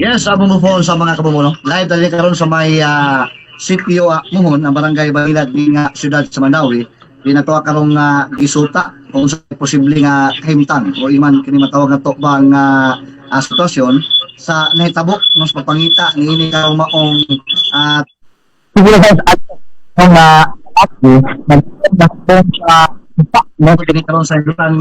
Yes, amo mo po sa mga kabumuno. Live dali karon sa may sitio Muhon, ang barangay Banilad ni nga siyudad sa Mandaue. Di na to karong gisuta kung sa posible nga kahimtang o iman kini matawag nga tokbang sitwasyon sa nahitabo no sa pagpangita niini karong maong Siguro sa mga lalaki nag sa no kini karon sa ilang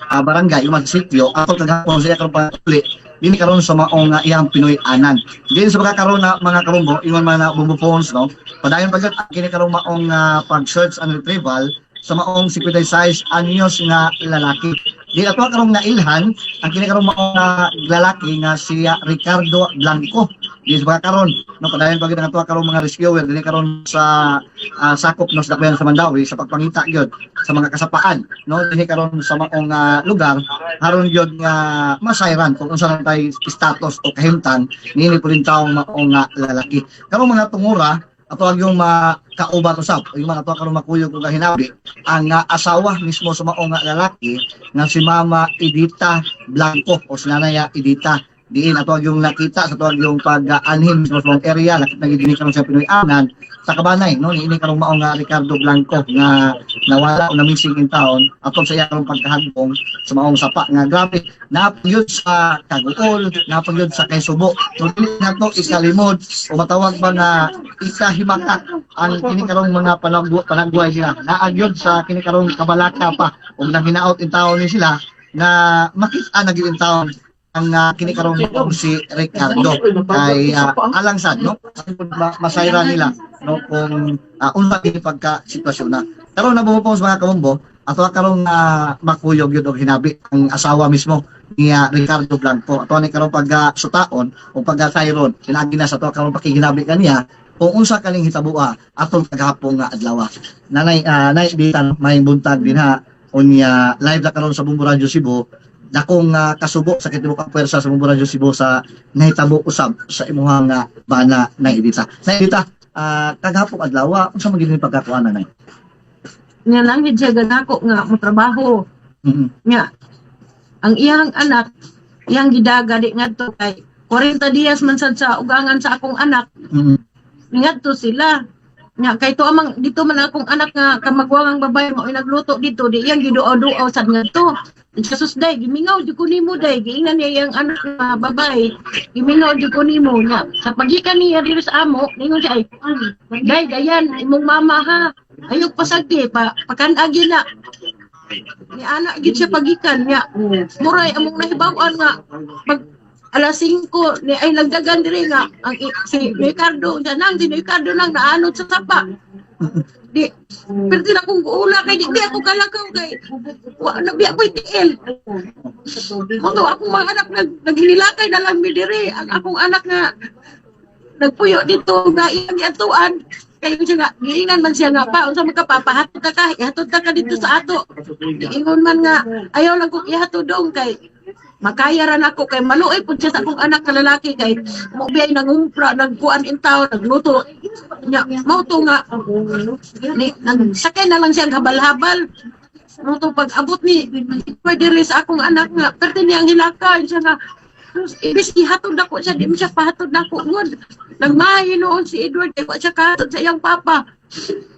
barangay yung mga sitio ato kagahapon siya karon pagtuli dinhi karon sa maong iyang Pinoy anan din sa mga karon na mga karumbo ingon man na Bumbo Phones, no, padayon pagkat ang kini karon maong pag search and retrieval sa maong 56 anyos nga lalaki. Di ato karong nailhan ang kini karong maong lalaki nga si Ricardo Blanco. Di sa mga karon, no, padayon pagkat ang ato karong mga rescuer dinhi karon sa sakop no sa Dakbayan sa Mandaue sa pagpangita gyud sa mga kasapaan, no, dinhi karon sa maong lugar aron gyud nga masayran kung unsa lang tay status o kahimtang niini puling taong maong lalaki. Karong mga tungura ato ang yung makauban usab o yung mga ato karon makuyog og hinabi ang asawa mismo sa maong lalaki nga si Mama Edita Blanco o si Nanay Edita, diin ato ang yung nakita sa ato ang yung pag-anhin mismo sa maong area lakip na gid karon sa Pinoy Anan sa Kabanay, no, niini karong maong Ricardo Blanco nga nawala o na missing in town atol sa iyang pagkahagbong sa maong sapa nga grabe napagyud sa kaguol, napagyud sa kaysubo. So dili nato ikalimod o matawag ba nga ikahimakak ang kini karong mga panagway sila naagyod sa kini karong kabalaka pa ug nang hinaot in town ni sila na makita na gyud in town ang kini karong maong si Ricardo kay alang sad, no, masayra nila, no, kung unsa kini pagka sitwasyon na karon na bumupo sa mga kabombo. Ato karong makuyog yun og hinabi ang asawa mismo ni Ricardo Blanco. Ato ni karong pagka sutaon o pagka sayron sinagi na sa ato karong pakihinabi kaniya kung unsa kaning hitaboa atong kagahapon nga adlaw. Nanay nay bitan, may buntag din ha. Unya live na karon sa Bumbo Radio Cebu, dakong kasubo sa kitibok ang puwersa sa Bumbo Radio Cebu sa nahitabo usab sa imuhang bana na Edita. Na Edita, kagahapon adlaw unsa man gid ni pagkakuan, nanay? Nga lang siya ganako nga mo trabaho. Nga ang iyang anak iyang gidaga di ngadto kay 40 dias man sad sa ugangan sa akong anak. Ngadto sila nga kay to amang dito man akong anak nga kamagwangang babae mao nagluto dito, di iyang giduaw-duaw sad ngadto. Jesus day, gimingaw jud ko nimo day, giingnan niya iyang anak nga babae, "Gimingaw jud ko nimo." Nga sa pagikan niya diri sa amo, ningon siya, "Ay day, dayan imong mama ha, ayok pasagdi pa pakan-agi na." Ni anak gid siya pagikan niya. Muray among nahibaw-an nga pag alas 5 ni ay nagdagan diri nga ang si Ricardo siya nang si Ricardo nang naanod sa sapa. Di pero di na akong guula kay di ako kalakaw kay wa na biya ko'y tiil. Mo to akong mga anak naghinilakay na lang mi diri. Ang akong anak nga nagpuyo dito nga iyang giatuan kayo siya nga giingnan man siya nga, "Pa, unsa man ka, papahatod ka ka ihatod ka ka dito sa ato." Giingon man nga, "Ayaw lang kong ihatod dong kay makaya ra nako," kay maluoy pud siya sa akong anak nga lalaki kay mo biyay nangumpra, nagkuan in town, nagluto nya. Mao to nga ni nagsakay na lang siya habal-habal. Mao to pag abot ni pwede diri sa akong anak nga perti niyang hilakay siya nga ibis ihatod nako siya, di mo siya pahatod nako ngod. Nagmahay noon si Edward kay wa siya kahatod sa iyang papa.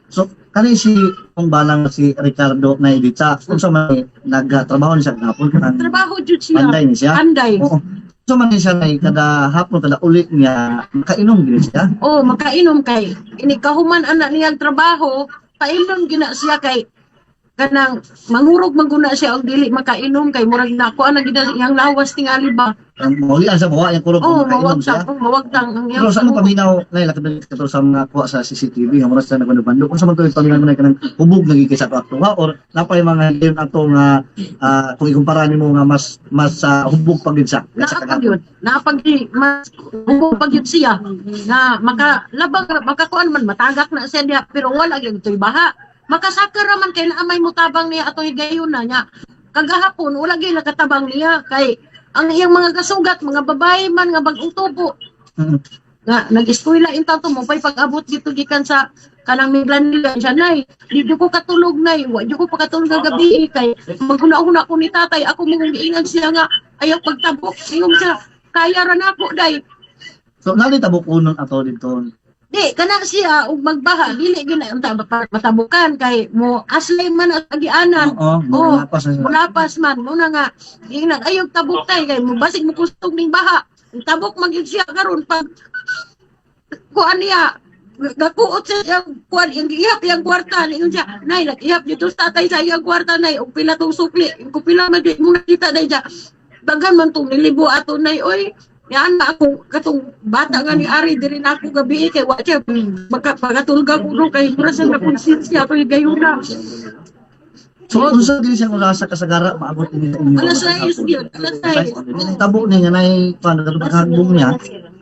So kani si kung balang si Ricardo na Edita, unsa man nagtrabaho ni siya gahapon kanang Trabaho jud siya. Panday ni siya? Anday. Oo. So man ni siya nay kada hapon, kada uli niya makainom gid siya. Oh, makainom kay ini kahuman anak niyang trabaho, painom gina siya kay kanang mangurog man guna siya og dili makainom kay murag nakuha na gid iyang lawas tingali ba. Ang maulian sa buwa yang kurog Oh, kung makainom siya. mawagtang, oh, mawagtang ang iyang Pero sa anong paminaw nay lakad kato sa mga kuha sa CCTV nga mura sa nagbando. Kung sa man to yung paminaw mo na kanang hubog nagiging sa ato ha or napay mga game ato nga kung ikumpara nimo nga mas mas hubog pag gid sa Naa pag yun, naa pag mas hubog pag yun siya na makalabang makakuan man, matagak na siya diha pero wala gyud toy baha. Makasakar ra man kay naa may mutabang niya atong higayon na niya. Kagahapon wala gyud nakatabang niya kay ang iyang mga kasugat mga babae man nga bag-ong tubo. Nga nag-eskwela in to mo pay pag-abot dito gikan sa kanang Miglanila siya, "Nay, di jud ko katulog, nay, wa jud ko pakatulog kagabi kay maghuna-huna ko ni tatay ako." Mong giingan siya nga ayaw pagtabok, ingon siya. Kaya ra nako day. So nali tabukunon ato dito. Di kana siya og magbaha dili gyud na unta matabukan kay mo aslay man ang agianan. Oo, Oo. mulapas na siya. Mulapas man mo na nga ingnan ayog tabok tay kay mo basig mo kusog ning baha. Ang tabok man gyud siya karon pag kuan niya, gakuot sa iyang kuan, iyang giihap iyang kwarta. Ingon siya, "Nay, nag-ihap dito sa tatay sa iyang kwarta, nay, og pila tong sukli kung pila man gyud mo nakita day siya, daghan man tong nilibo ato, nay, oy." Yan na ako katong bata nga ni Ari diri na ako gabi kay wa siya maka pagatulga ko no kay mura sa na konsensya ako gayuna. So unsa dili siya kung sa kasagara maabot ini sa inyo? Alas 6 yun, alas 6. Tabo ni nga nay kuan katong paghagbong niya.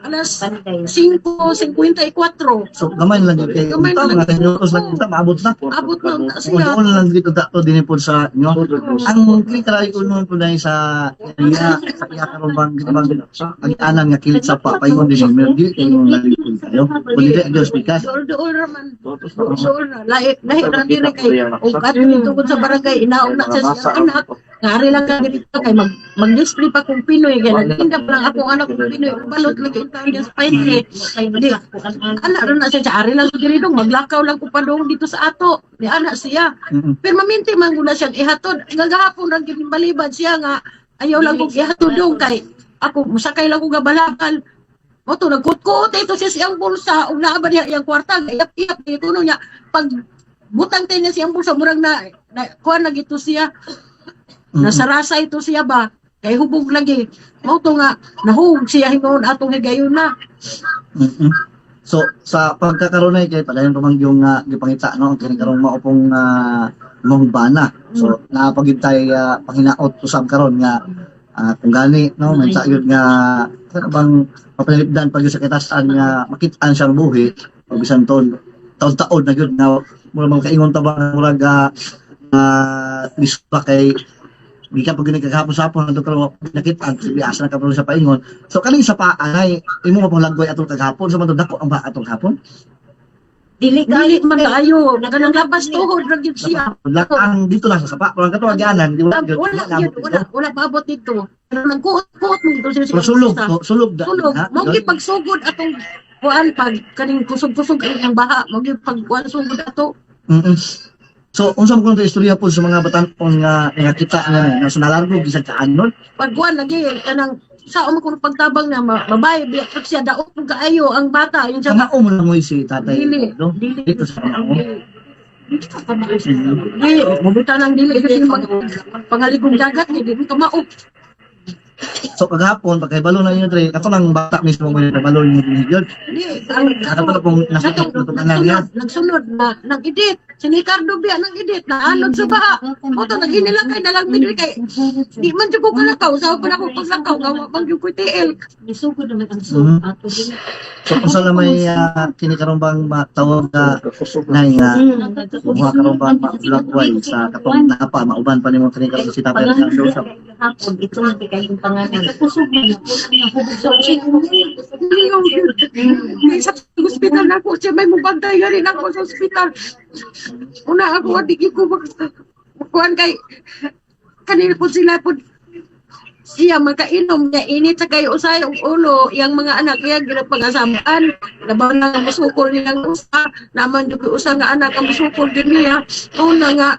Alas 5:54. So gamay lang gyud kay Gamay unta lang. mga 10 minutos lang kita maabot na. Abot na unta Kung siya. doon lang dito dato dinhi pod sa inyo. Ang kini ko noon po dahil sa iya karon bang bang agianan nga kilit sa pa paingon din pero dili kayo nalipod kayo. Kun dili Dios pikas. Dool dool ra man. Dool ra. Lahi lahi ra diri kay ug ato dito sa barangay inaong na sa siyang anak. Ngari lang ka dito kay mag display pa kung Pinoy kay nagtinda pa lang akong anak kung Pinoy, balot lagi in taon sa painte. Di anak ra na siya sa ari lang diri dong maglakaw lang ko padong dito sa ato. Ni anak siya. Pero maminti man gud na siyang ihatod. Nga gahapon ra gyud balibad siya nga ayaw lang kong ihatod dong kay ako musakay lang ko gabalabal. Mo to nagkutkuot ito siya siyang bulsa ug naa ba diha iyang kwarta, iyap-iyap kuno niya pag butang tayo niya siyang bulsa, murag na kuan na gito siya. Nasarasa ito siya ba kay hubog lagi mo to nga nahug siya hingon atong higayon na. So sa pagkakaroon ay kay padayon pa man yung gipangita no ang kini karong mao pong mong bana. So napagintay panghinaot usab karon nga kung gani no may sayod nga kana bang mapanalipdan pag sa kitasan nga makit-an siyang buhi o bisan ton taon-taon na gyud nga mura mga kaingon ta ba murag uh, kay gikan pag gani kagahapon-sapon adto karon nakit-an sige asa na karon sa paingon. So kaning sa paa ay imo pa pong lagway atong kagahapon sa man dako ang ba atong hapon? Dili dili man kaayo kanang lapas tuhod ra gyud siya. Ang dito lang sa sapa walang katong agyanan di wala gyud Wala gyud, wala wala paabot dito pero nagkuot-kuot mo dito siya. Pero sulog to, sulog da. Sulog ha? mo gyud pagsugod atong kuan pag kaning kusog-kusog ang iyang baha mo gyud pag kuan sugod ato. So unsa man kuno istorya po sa mga batan-on nga nakita nga nga sa nalargo bisan kaanon? Pag kuan lagi kanang sa mo kuno pagtabang na babae biya siya daot mo kaayo ang bata yung siya. Kamao mo lang mo si tatay. Dili. No? Dili. Dito sa kamao. Di mabuta lang dili kasi mag pangaligong dagat di mo kamao. So kagahapon pagkahibalo na inyo dre kato lang bata mismo mo yung balo inyo yun. Di ang Kato na pong nasa Katong natutunan niya. nagsunod, nagsunod na nag-edit. Si Ricardo biya nag-edit na anod sa baha. Mo to naghinilakay na lang midwi kay di man jud ko kalakaw sa pa na ako paglakaw gawa bang jud ko TL. Nisugod naman ang sug ato din. So unsa lang may kini karon bang matawag ka nay nga kumuha karon bang maglagway sa katong napa mauban pa nimo kini karon si tatay Ricardo sa Hapon ito ang kayong pangalan. Kusog man ako sa Lingaw gyud. Kay sa ospital na ako siya may mubantay gani na ako sa ospital. Una ako di gyud ko mag kuan kay kanina po sila po siya makainom niya init sa kayo usay og ulo iyang mga anak iya ginapangasamaan labaw na nga musukol nilang usa naman jud usa nga anak ang musukol din niya. Una nga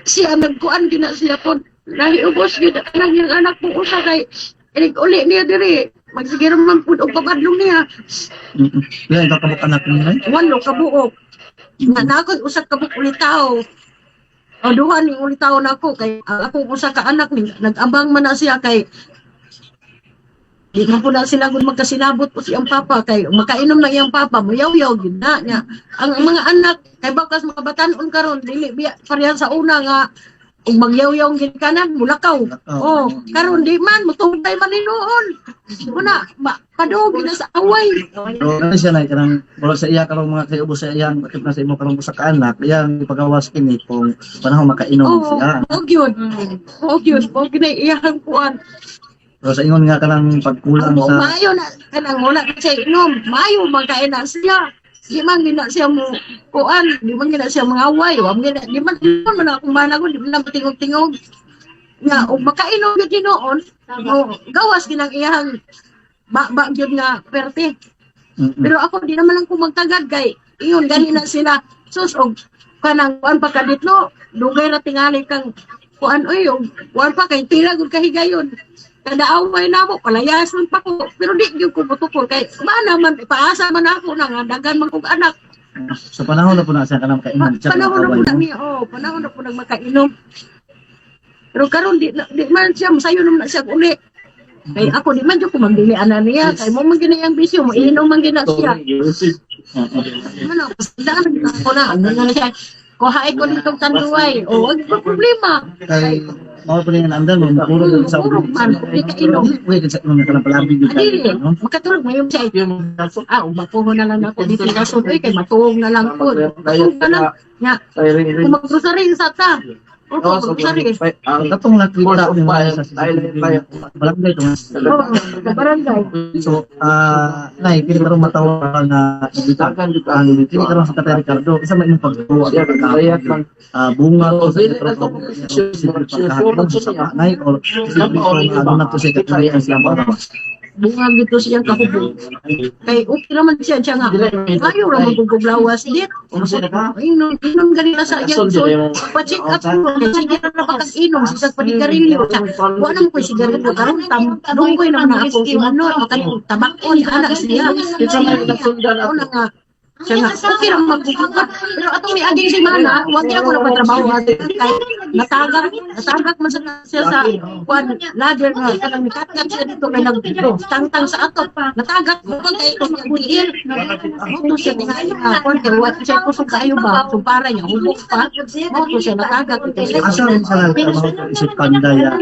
siya nagkuan gyud na siya po nahiubos gyud ang iyang anak pong usa kay inig uli niya diri magsiguro man pud og pabadlong niya. Pila ikaw kabuk anak niyo nay? 8 kabuok nga na ako usa ka buok ulitaw o duha ning ulitaw nako kay ang akong usa ka anak ning nag-abang man na siya kay di man po na sila gud magkasinabot po siyang papa kay makainom na iyang papa muyaw-yaw gyud na niya ang mga anak kay bakas mga batan-on karon dili biya pareha sa una nga ug magyaw-yaw gid kanan mulakaw. Oh, karon di man mutungtay man hinuon. Una, ma, padung gid na sa away. So ano siya nay kanang murag sa iya karong mga kay ubos sa iyang bakit na sa imo karong usa ka anak iyang ipagawas kini kung panahon makainom Oh, siya. og yun. Og yun, og na iyang kuan. Pero sa ingon nga kanang pagkulang Ang sa maayo na kanang wala na siya inom, maayo man kay na siya. Di man gina siya mo kuan, di man gina siya mangaway, wa man gina di man akong managon, di man na matingog-tingog. Nga og makainom gyud hinuon, mo gawas ginang iyang Ba gyud nga perte. Pero ako, di naman lang ko magtagad kay iyon gani na sila, sus, og kanang kuan pa ka ditlo, dugay ra tingali kang kuan oy, og kuan pa kay pila gud kahigayon. Kada away namo, palayason pa ko, pero di gyud ko mutukol kay ba naman paasa man ako na nga dagan man kog anak. Sa panahon na po na siya kanang kainom siya. Panahon na po na niya, oh, panahon na po nang makainom. Pero karon di man siya masayo naman na siya uli. Kay ako, di man jud ko magdili ana niya kay mo man gini ang bisyo, mo inom man gina siya. Ano, daan ko na, ano na siya. Kuhain ko nitong Tanduay. O, wag ko problema. Kay mao po niya andal mo murog sa Murog man, di ka inom. Wait, sa inom ka lang palabi gyud Adili, no? Makatulog mo yung siya. Ah, umakuho na lang ako dito sa oy, kay matuog na lang po. Matuog na lang. Nga, kung maggrosary sa ta. O, kung maggrosary. Katong nakita ni mga sa CCTV barangay to. Oo, sa barangay. So, nay, kini karon matawa nga nabita ang kini karon sa Tatay Ricardo, isa man imong pagtuo at pagkaon. Bunga to sa karon sa nay or posible ko nga ano na to siya katulad ang siyang bata. Bunga gito siyang kahubog. Kay okay naman siya siya nga. Ayaw ra maguguglawas dit. Inom, inom ganila sa iyang, so pa-check up ko. Kay sige na pa kag inom, sige panigarilyo. Wa na mo koy sigarilyo karon, tam dunggoy naman na ako ano, kanang tabakon ana siya. Ako na nga siya nga, okay lang magbubukat. Pero atong may aging semana, wag niya ako napatrabaho kay natagak, natagak man sa siya sa kuan ladder nga kanang mikatkat siya dito kay nag tangtang sa atop. Natagak ko kay ito ang tiil. Mo to siya tingali nga kuan kay wa siya kusog kaayo ba, sumpara niya hubok pa. Mo to siya natagak ito siya. Asa rin sa nagtrabaho to isip pandaya?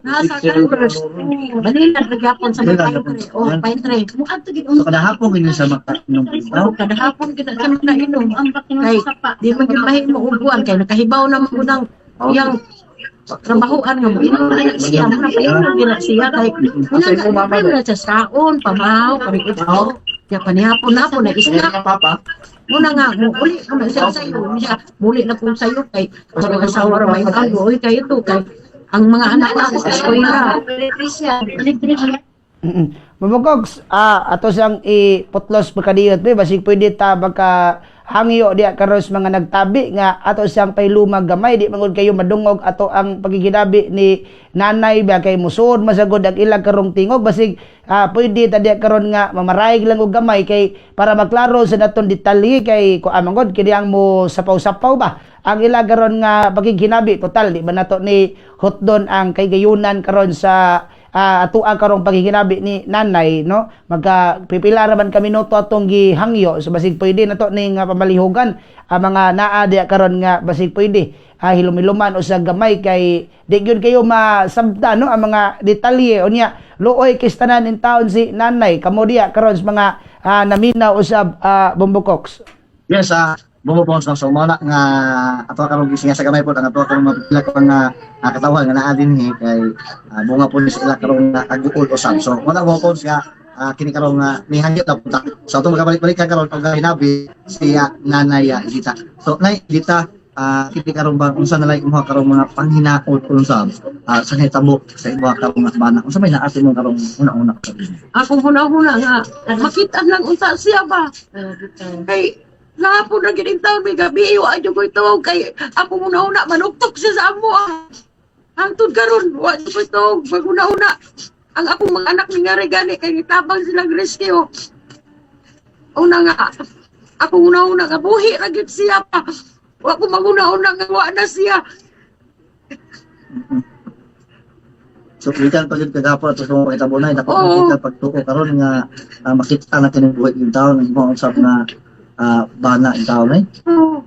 Nasa Congress. Manila nagyapon sa may Pine Tree. Oh, Pine Tree. So kada hapon gini sa makainom, no? Kada hapon kita siya nakainom. Kay di man gyud mahimo uguan kay nakahibaw na man gud ang iyang trabahoan nga moinom na siya, mo na painom gina siya kay una nga na siya saon pamahaw pari ito. Ya panihapon na po na isna. Muna nga mo uli ko na siya sayo siya muli na kong sayo kay sa asawa ra may kago oy kay ito kay ang mga anak ako sa eskwela. Mabukogs, ato siyang iputlos pagkadiyot be, basig pwede ta baka hangyo diya karon sa mga nagtabi nga ato siyang pailumag gamay, di mangod kayo madungog ato ang pagiginabi ni nanay ba kay musuod masagod ang ilang karong tingog. Basig pwede ta diya karon nga mamaraig lang og gamay kay para maklaro sa naton detalye kay ko amangod kini ang mo sapaw-sapaw ba ang ilang karon nga pagiginabi. Total, di ba nato ni hotdon ang kaygayunan karon sa atoa karong pagiginabi ni nanay, no? Magka pipila ra man ka minuto atong gihangyo, so basig pwede na to ning pamalihugan ang mga naa diya karon nga basig pwede hilom-hiluman o sa gamay kay di gyud kayo masabta, no, ang mga detalye. Unya luoy kay tanan in taon si nanay. Kamo diya karon sa mga naminaw usab, Bombo Cox. Yes, Bombo Pons, no? So mao na nga ato karon gisinga sa gamay po ang ato karon mapila ka mga katawan nga naa dinhi kay bunga po ni sila karon nga kaguol usab. So mao na, Bombo Pons, nga kini karon nga nihangyot na punta. So atong makabalik-balik ka karon og hinabi si Nanay Edita. So Nay Edita, kini karon ba, unsa na lang imong karong mga panghinaot unsa sa nahitabo sa imong karong nga bana? Unsa may naa sa imong karong una-una? Ako huna-huna nga makita lang unsa siya ba kay lahapon na gining taon may gabi wa jud ko ituog kay ako huna-huna manuktok siya sa amo ah. Hangtod karon wa jud ko ituog maghuna-huna ang akong mga anak ni ngari gani kay gitabang silang rescue. Una nga ako huna-huna nga buhi ra gyud siya pa, wa ko maghuna-huna nga wa na siya. So gikan pa jud kagapon ato sa mga kahitabo na dako makita pagtuo karon nga makita na kini buhi yung taon ang imong usab na bana yung taon eh. Oh.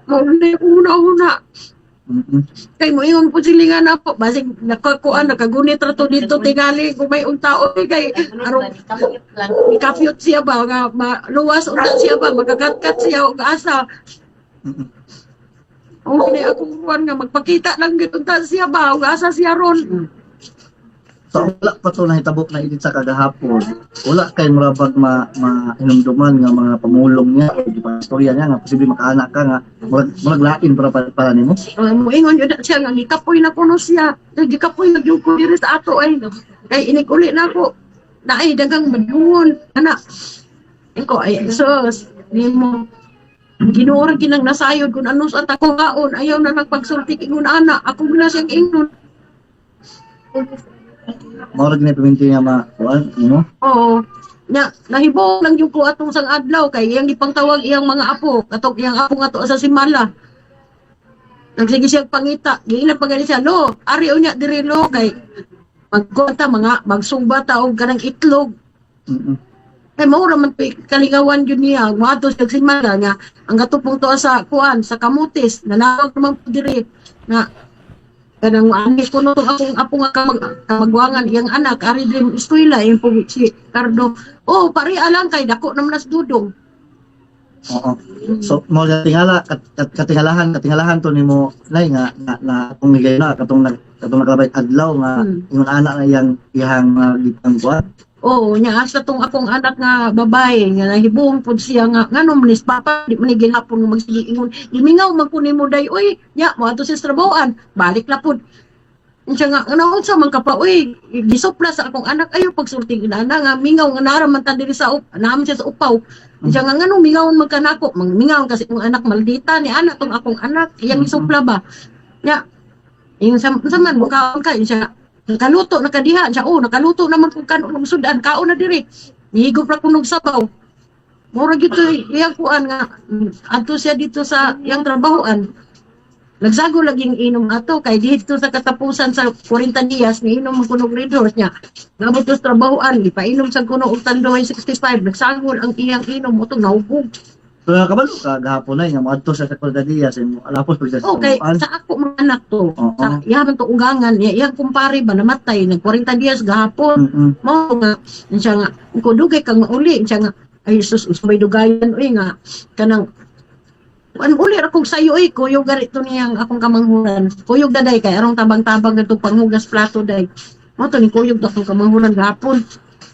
Mao na akong huna-huna. Kay mo ingon po sila nga na po basig nakakuan nakagunit ra to dito tingali kung may unta oy kay aron ikapyot siya ba nga maluwas unta siya ba magakatkat siya og asa. Okay akong kuan nga magpakita lang gyud unta siya ba og asa siya ron. So wala pa to nahitabo na edit sa kagahapon. Wala kay murabag ma mainumduman nga mga pamulong niya o di pa istorya niya nga posible makaanak ka nga murag lain para nimo. Mo ingon yun na siya nga gikapoy na kuno siya. Gikapoy na gyud ko diri sa ato ay. Kay inig uli na ako. Naay dagang madungon ana. Iko ay sus nimo Ginoo ra kinang nasayod kung ano sa takuhaon, ayaw na nagpagsulti ingon ana, ako na siyang ingnon. Mao ra gini paminti nga ma kuan nimo. Oo. Nya nahibo lang jud ko atong sang adlaw kay iyang gipangtawag iyang mga apo, katong iyang apo nga tuwa sa Simala. Nagsige siya pangita, giingnan pa gani siya, "Lo, ari unya diri, lo, kay magkuan ta mga magsugba ta og kanang itlog." Kay mao ra man kalingawan jud niya, moadto siya Simala nga ang katupong tuwa sa kuan sa Kamutis, nanawag naman po diri nga kanang ani kuno tong akong apo nga kamagwangan, iyang anak ari diri eskwela, iyang po si Cardo. Oh, pare alang kay dako naman nas dudong. Oo. So mo tingala kat, kat, katingalahan katingalahan to nimo, nay, nga na, na atong migay na katong nakalabay adlaw nga ingon ana na iyang iyang gipang kuan. Oo, nya asa tong akong anak nga babae nga nahibong pud siya nga ngano man is papa, di man ni gihapon nga magsige ingon, gimingaw man ko nimo day oy. Nya moadto siya sa trabahoan, balik na pud siya nga ano unsa man ka pa oy, gisupla sa akong anak, ayo pagsulti inana nga mingaw nga nara man ta diri sa naman siya sa upaw. Siya nga ngano mingawon man kanako, mangmingaw kasi akong anak, maldita ni anak tong akong anak iyang gisupla ba. Nya yung sa man mukaon ka siya, nakaluto na kadiha siya, oh, nakaluto naman kung kanon og sudan, kaon na diri, nihigop ra kunog sabaw. Mura gito iyang kuan nga adto siya dito sa iyang trabahoan, nagsago laging inom ato kay dito sa katapusan sa 40 dias niinom man kunog Red Horse niya. Nabot sa trabahoan, gipainom sa kuno og Tanduay 65, nagsagol ang iyang inom utong nahubog. So nakabalo ka gahapon nay nga moadto sa 40 dias imo alapos pag sa Okay, trabahoan. Sa ako mga anak to, sa iyaman to ugangan, iyang kumpare ba namatay nag 40 dias gahapon. Mao nga siya nga kung dugay kang mauli siya nga, ay sus, usbay dugayan oy, nga kanang an uli ra kog sayo oy, kuyog gari to niyang akong kamanghuran, kuyog daday kay arong tabang-tabang gadtong panghugas plato day. Mao to ni kuyog to akong kamanghuran gahapon.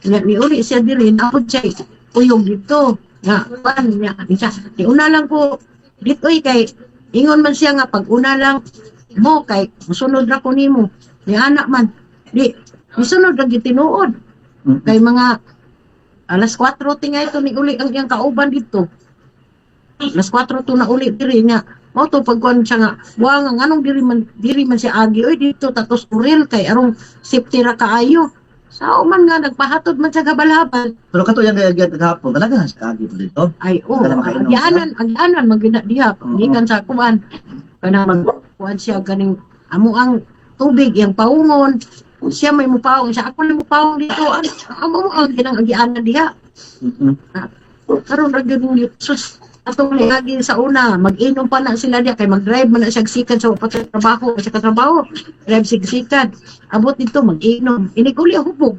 Nga ni uli siya diri, naapod siya kuyog dito nga kuan niya siya, di una lang ko dito oy, kay ingon man siya nga pag una lang mo kay musunod ra ko nimo ni anak man di musunod ra gyud tinuod. Kay mga alas 4 tingay to ni uli ang iyang kauban dito. Alas 4 to na uli diri niya. Mao to pagkuan siya nga buang nga nganong diri man siya agi oy dito tatos uril kay arong safety ra kaayo. Sao man nga nagpahatod man siya gabalhabal. Pero kato yang gayagyan kagahapon, talaga sa kaagi po dito. Ay oh, Kana makainom. Agyanan, agyanan man gyud na diha. Gikan sa kuan kana magkuan siya ganing amo ang tubig iyang paungon. Siya may mupaong siya, ako na mupaong dito. Ano amo mo ang ginang agyanan diha. Karon ra gyud yung sus atong lagi sa una mag-inom pa na sila diya kay mag-drive man na siya sikan sa pa trabaho sa katrabaho, drive sig sikan, abot dito mag-inom, inig uli hubog,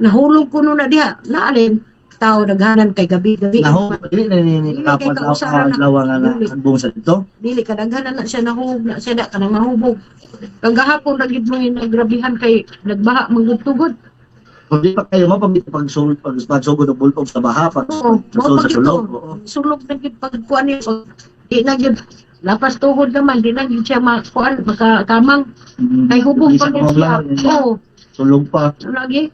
nahulog ko na diha naalin tao daghanan kay gabi-gabi. Naho, dili na ni Dili kapon kay kausaran na. adlaw nga na Dili. nagbong sa dito. Dili kadaghanan na siya, nahubog na siya da kanang nahubog. Kang gahapon ra gyud mo yung nagrabihan kay nagbaha manggod tugod. Kung di pa kayo mo pag pag pagsugod og bultog sa baha, pag Oo, pagsulod mao sa pa sulog. gito. Oo. Sulog na gyud pagkuan niya. Di na gyud lapas tuhod naman, di na gyud siya makuan makakamang kay hubog Bisa pa gyud siya. kumabla, Oo, sulog pa. lagi.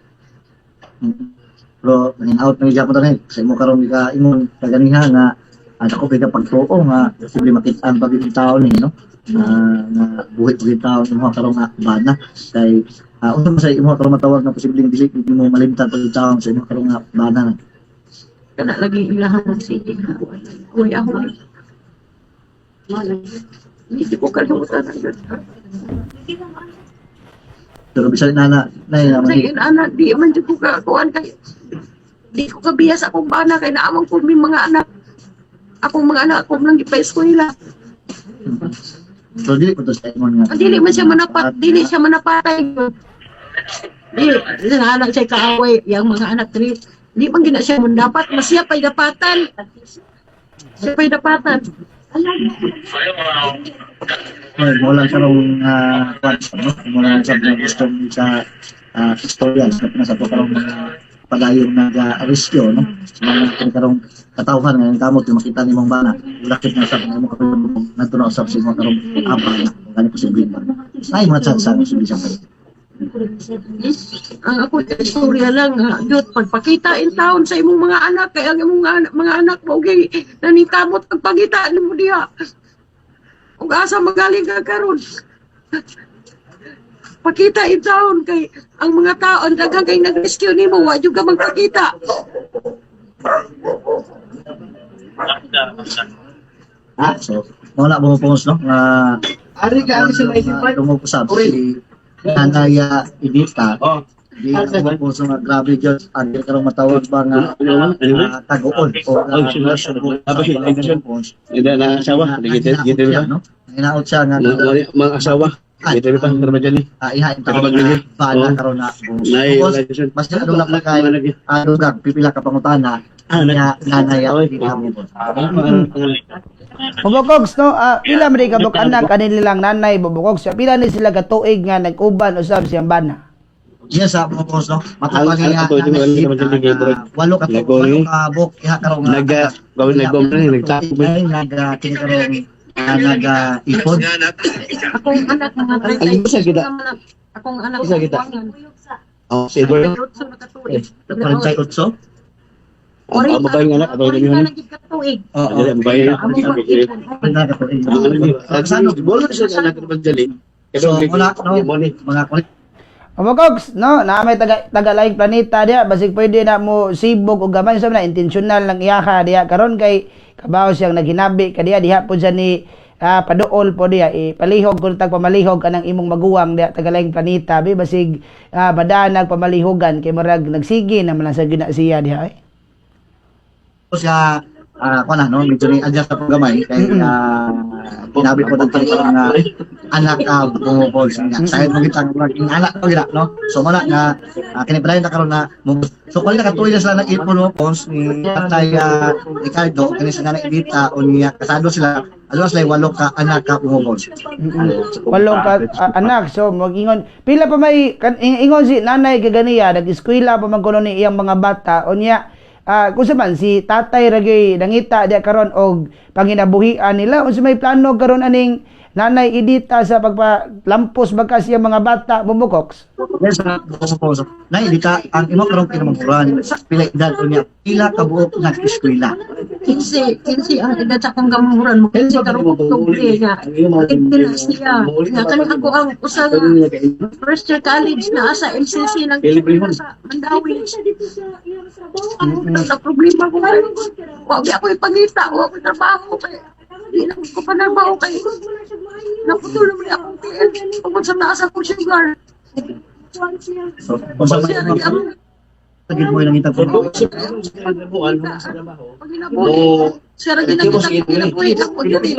Pero nangin out na gyud tanin sa imo karon ka ingon kaganiha nga ang ako kay pagtuo nga posible makit-an pag yung tao ni no. Nga buhi pag yung tao imo karon nga bana kay unsa man sa imo karon matawag nga posibleng dili mo malimtan pag yung tao sa imo karon nga bana na? Kana lagi ilahang magsige. Uy, ako. Hindi ko kalimutan ang yun. Pero bisan na na na Sa ana, di man jud ko kakuan kay di ko kabiyas akong bana kay naamang ko may mga anak. Akong mga anak ako lang gipa-eskwela. So dili ko to sa ingon nga. Ang dili man siya manapat, dili siya manapatay. Di, anak siya kaaway, yang mga anak tri. Di man gina siya mun dapat, mas siya pa'y dapatan. Siya pa'y dapatan. Well, mo lang siya rong kwan, no? Mo lang sa mga gusto sa istorya sa pinasa to karong mga padayong nag-rescue, no? Sa mga kung karong katawhan nga kamot yung makita nimong bana, lakit na sa mga mo karong ngadto na usab sa imong karong apa na kung gani posible ba. Ay mga chance sa posible siya. Ang ako istorya lang ha, Diyot, pagpakita in town sa imong mga anak kay ang imong mga anak mo gi naningkamot pagpakita nimo diha. Ug asa magaling ka karon? Pakita in town kay ang mga tao ang daghang kay nag-rescue nimo, wa jud ka magpakita. So, wala mo po, no? Nga Ari ka, ari sa 95. Tungod usab si Nanay Edita. Oh. Di na po sa mga grabe Diyos, ang di karong matawag ba nga tagoon o Hindi na asawa, gitu gitu ba? No? Hinaot siya nga Mga asawa, gitu ba? Pero dyan eh. Iha in tawag Kapag na bana Oh. karon na. Nay, Tapos, mas ano lang na kay lugar pipila ka pangutana nga Nanay Edita mo. Bubokogs, no? Pila man di ka buk anak kanila lang nanay Bubokogs. Pila ni sila ka tuig nga nag-uban usab siyang bana? Yes, sa mga boss, no? Matapang Ang- nga ang- ito, ito, ito, ito, ito, walo ka Nag- walo ka buk iha karon nga Gawin nag nagtapos. Ay, nag kini karon nag ipon. Akong anak mga Ang isa kita. Akong anak Isa kita. Oh, silver. 38 na katuig. 48. Ang babae nga anak, ato 40 yun. na gid katuig. Oo. Ang babae. Amo ba ipon? Pwede ka po. Sano? Bola siya anak ng Jali. So, wala, no? Mga kulit. Bubokogs, no? Na may taga taga laing planeta diya, basig pwede na mo sibog og gamay sa na intentional lang iyaha diya karon kay kabaw siyang naghinabi kadiya diha po siya ni paduol po diya ipalihog kun tag pamalihog kanang imong maguwang diya taga laing planeta bi basig badanag pamalihogan kay murag nagsige naman lang sa gina siya diha eh. Tapos nga kuan na, no, medyo ni adjust na po gamay kay ginabi po ng parang nga anak bumubol nga. Sayad mo kitang murag ing anak ko gina, no? So mala nga kinipadayon ta karon na so kung nakatuloy na sila nag-ipon mo pons ni Tatay Ricardo kani sa Nanay Edita unya kasado sila aduna sila walo ka anak ka bumubol. Walo ka anak, so mag-ingon pila pa may ingon si nanay kaganiya nag-eskwela pa man kuno ni iyang mga bata unya kung sa man si tatay ra gyud nangita diya karon og panginabuhian nila, unsa may plano karon aning Nanay Edita sa pagpalampos baka siya mga bata, Bubukoks? Yes, bumubol. Nay Edita, ang imo karong kinamanghuran, pila edad unya pila ka buok nag-eskwela? 15, 15 ang edad sa akong gamuran mo. 15 karong Oktubre nga. 15 na siya. Nga kani ako ang usa nga first year college na asa LCC ng sa Mandawi. Ang problema ko kay wa gyud ako ipangita, wa ako trabaho kay di na ko panarbaho kay naputol naman ni akong TL tungkol sa naasa ko sugar. So kung sa Siya may lagi ang tagid mo nangita ko. paginabuhi. Siya lagi nangita paginabuhi ako diri.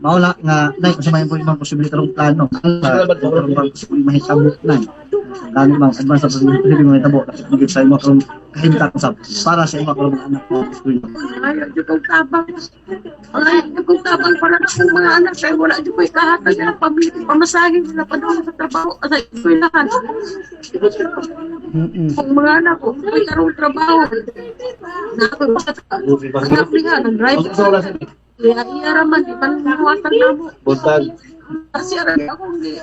Mao na nga nay kung sa may mga posible karong plano sa karong bang posible mahitabo nay. Gani ma'am, advance sa posible mahitabo kasi sa imo karong kahimtang usab para sa imo karong mga anak mo eskwela. Ayaw dyan kong tabang. Ayaw dyan kong tabang para na akong mga anak. Kaya wala dyan ko'y kahatag ng pamilya. Pamasahe nila pa doon sa trabaho sa eskwelahan. Kung mga anak ko, may karong trabaho. Na ako sa anak niya, nag-drive. Kaya iya raman, di panuwatan na mo. Buntag. Kasi aray akong gi.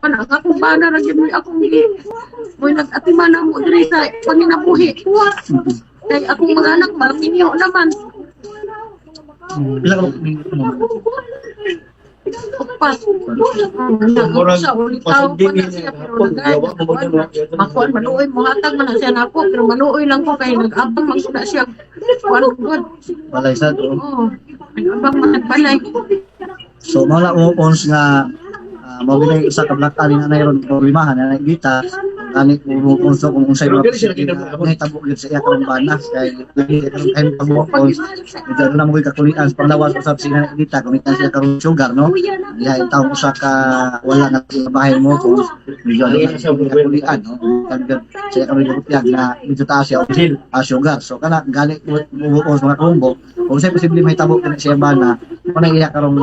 Panang akong bana, lagi mo akong gi. Mo'y nag-atiman na mo diri sa panginabuhi. Kay akong mga anak, maminyo naman. Pila ka mo? Upat. Sa ulit tao pa na siya, pero nagay. Makuan, maluoy, muhatag man na siya nako, pero maluoy lang ko kay nag-abang man ko na siya. Kuan gud. Balay sa to. Oo. Nag-abang man nagbalay. So mao na mo pons nga mao ginay usa ka black ali na nayron problemahan na nakita gani mo pons kung unsay mga posible na nahitabo gyud sa iya karong bana kay lagi karong kahimtang mo pons medyo ano na mo kakulian sa panglawas usab si Nanay Edita gamitan siya karong sugar, no? Diha in taong usa ka wala na sa bahay mo kung medyo ano na kakulian, no? Kan siya karong gutyan na medyo taas siya sugar, so kana gani mo pons mga combo kung unsay posible mahitabo kini siya bana mo na iya karong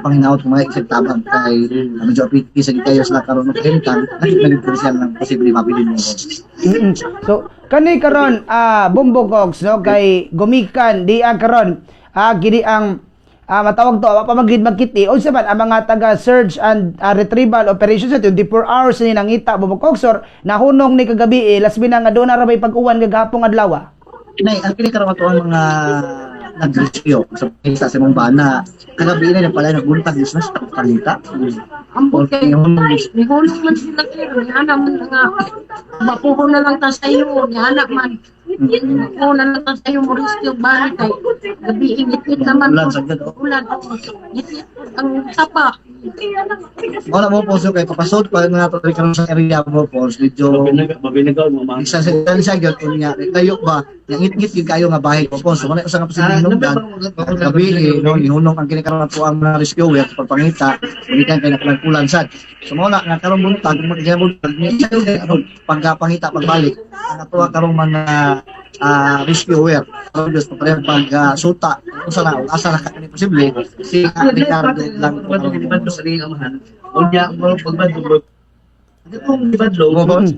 panghinaot kung mga isip tabang kay medyo apiti sa kayo sila karon ng kahimtang nakita na gid siya ng posible mabilin mo. So kani karon Bumbo Cox, no, kay gumikan di ang karon gini ang matawag to wa pa magid magkiti, unsa man ang mga taga search and retrieval operation sa 24 hours ni nangita, Bombo Coxor, nahunong ni kagabi eh, lasbi na nga doon na ra bay pag-uwan gagapong adlaw? Nay, ang kini karon ato ang mga nag-rescue sa pangita sa imong bana. Kagabi na pala nagbuntag is na sa pangita. Ambot kay nihulong man sila kay niana man nga mapuho na lang ta sa iyo, niana man. Mapuho na lang ta sa iyo mo rescue ba kay gabi ingit naman. Ulan sa gyud, oh. Ulan, oh. Ngit ang sapa. Wala mo po kay papasod pa na nato diri karon sa area mo po medyo Mabinagaw mo mga. Isa sa isa gyud unya layo ba ngit-ngit gyud kayo nga bahay mo po. So wala usa nga posibleng hinungdan gabi eh, no, ihunong ang kini karon ato ang mga rescuer sa pagpangita gikan kay nakulang sad. So mao na nga karong buntag magbuntag ni pagpangita pagbalik ang ato karong mga rescuer karon Diyos pareho pag suta unsa na asa na kani posible si Ricardo lang po karon. Unya mo pagbadlong. Itong gibadlong,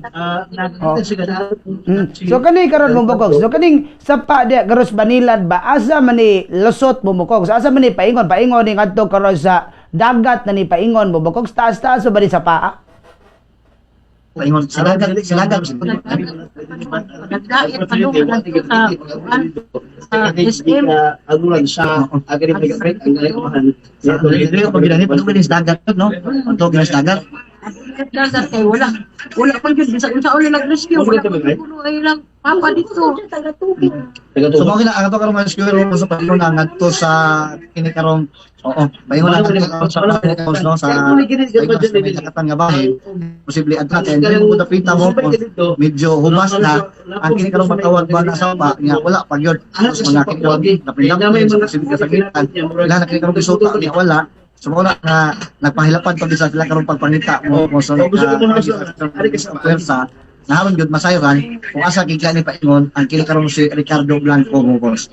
So kani karon, Bombo Cox. So kaning sapa diya karon Banilad ba, asa man ni lusot, Bombo Cox? Asa man ni paingon? Paingon ni ngadto karon sa dagat na ni paingon, Bombo Cox? Taas taas ba ni sa paa? Paingon silagan silagan. Nagdait pa doon sa SM. Agulan sa agri pag ang amahan. Dili ko paginani padung sa dagat no, padung sa dagat. Dagat kay wala wala pa gyud bisan unsa uli nag-rescue, wala pa gyud ay lang papa dito. So mo kina ang ato karong mga rescuer mo sa paingon na ngadto sa kini karong, oo, paingon na ngadto karon sa no sa paingon sa may lakatan nga bahin posible adto kay hindi mo dapita mo medyo humas na ang kini karong matawag ba na sapa nga wala pa gyud. Tapos mga kini karong napindam sa posible kasakitan wala na kini karong bisuta nga wala. So mo na nga nagpahilapan pa bisa sila karong pagpangita mo mo sa pwersa naharon gyud masayran kung asa gigani paingon ang kini karong si Ricardo Blanco mo, boss.